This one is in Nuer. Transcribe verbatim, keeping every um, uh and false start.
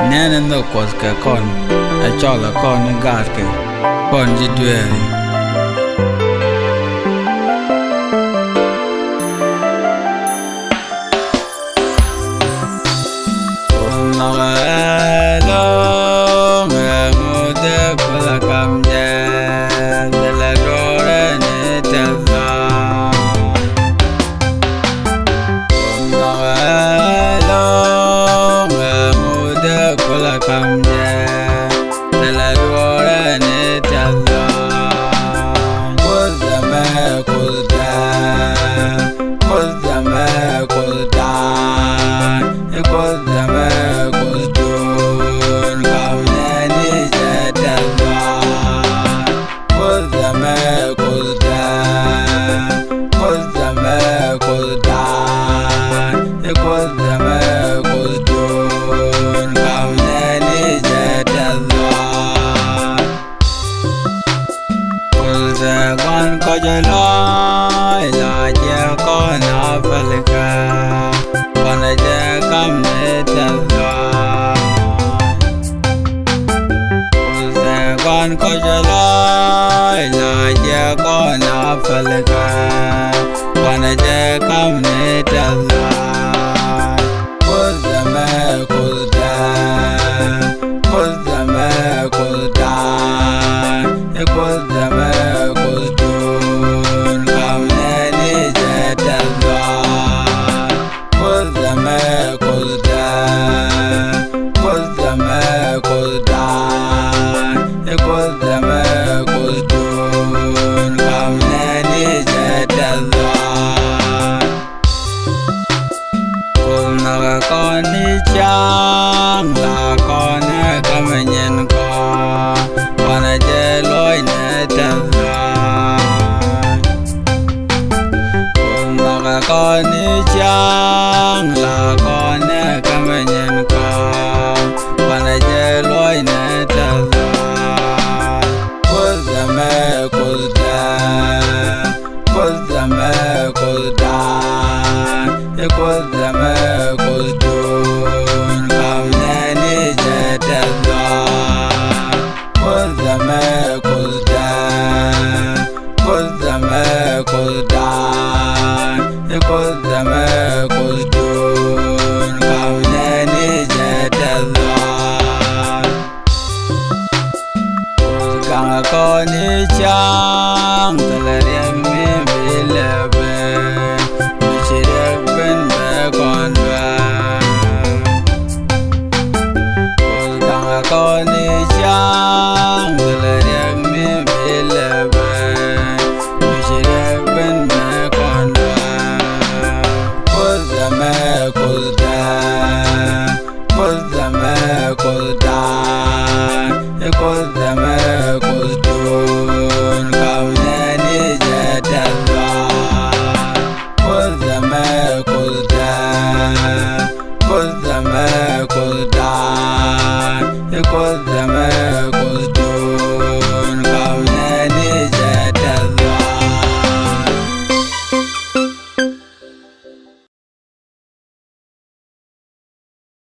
Nɛn in nhök Kuɔth kɛ kɔn, ɛ cɔl ɛ kɔn i̱ gaatkɛ kɔn ji̱ dueeri. Nhɔkɛ ɛlɔ̱ŋ ɛŋu dee kulɛ kam jɛ, thilɛ duɔ̱ɔ̱rɛ ni tɛth lɔaac. Nhɔkɛ ɛlɔ̱ŋ ɛŋu dee kulɛ kam jɛ, thilɛ duɔ̱ɔ̱rɛ ni tɛth lɔaac. Kuoth ɛmɛ Kuoth dee, Kuoth ɛmɛ Kuoth dee, Kuoth ɛmɛ Kuoth duun kam nɛɛni jɛ tɛth lɔaac. Kuoth ɛmɛ Kuoth dee, Kuoth ɛmɛ Kuoth dee, Kuoth ɛmɛ Kuoth duun kam nɛɛni jɛ tɛth lɔaac. Kuoth ɛ gua̱n kɔc ɛ lɔaac, la jɛ kɔn a pälikä, kuanɛ jɛ kam ni tɛth lɔaac. Kuoth ɛ gua̱n kɔc ɛ lɔaac, la jɛ kɔn a pälikä, kuanɛ jɛ kam ni tɛth lɔaac. Kuoth ɛmɛ Kuoth dee, Kuoth ɛmɛ Kuoth dee, Kuoth ɛmɛ Kuoth duun kam nɛɛni jɛ tɛth lɔaac. Kuoth ɛmɛ Kuoth dee, Kuoth ɛmɛ Kuoth dee, Kuoth ɛmɛ Kuoth duun kam nɛɛni jɛ tɛth lɔaac. Kuoth nhɔkɛ kɔn ni cäŋ, la kɔn ɛ kamɛ nyin kɔn, kuanɛ jɛ luɔcnɛ tɛth lɔaac. Kuoth nhɔkɛ kɔn ni cäŋ, la kɔn ɛ kamɛ nyin kɔn, kuanɛ jɛ luɔcnɛ tɛth lɔaac. Kuoth ɛmɛ Kuoth dee, Kuoth ɛmɛ Kuoth dee, Kuoth ɛmɛ Kuoth duun kam nɛɛni jɛ tɛth lɔaac. Kuoth ɛmɛ Kuoth dee, Kuoth ɛmɛ Kuoth dee, Kuoth ɛmɛ Kuoth duun kam nɛɛni jɛ tɛth lɔaac. Kuoth gaŋɛ kɔn ni cäŋ, thilɛ riɛk mi bi lɛ ben, mi ci riɛk ben bɛ kɔn duaar. Kuoth gaŋɛ kɔn ni cäŋ, thilɛ riɛk mi bi lɛ ben, mi ci riɛk ben bɛ kɔn duaar. Kuoth ɛmɛ Kuoth dee, Kuoth ɛmɛ Kuoth dee, Kuoth ɛmɛ Kuoth duun kam nɛɛni jɛ tɛth lɔaac. Kuoth ɛmɛ Kuoth dee, Kuoth ɛmɛ Kuoth dee, Kuoth ɛmɛ Kuoth duun.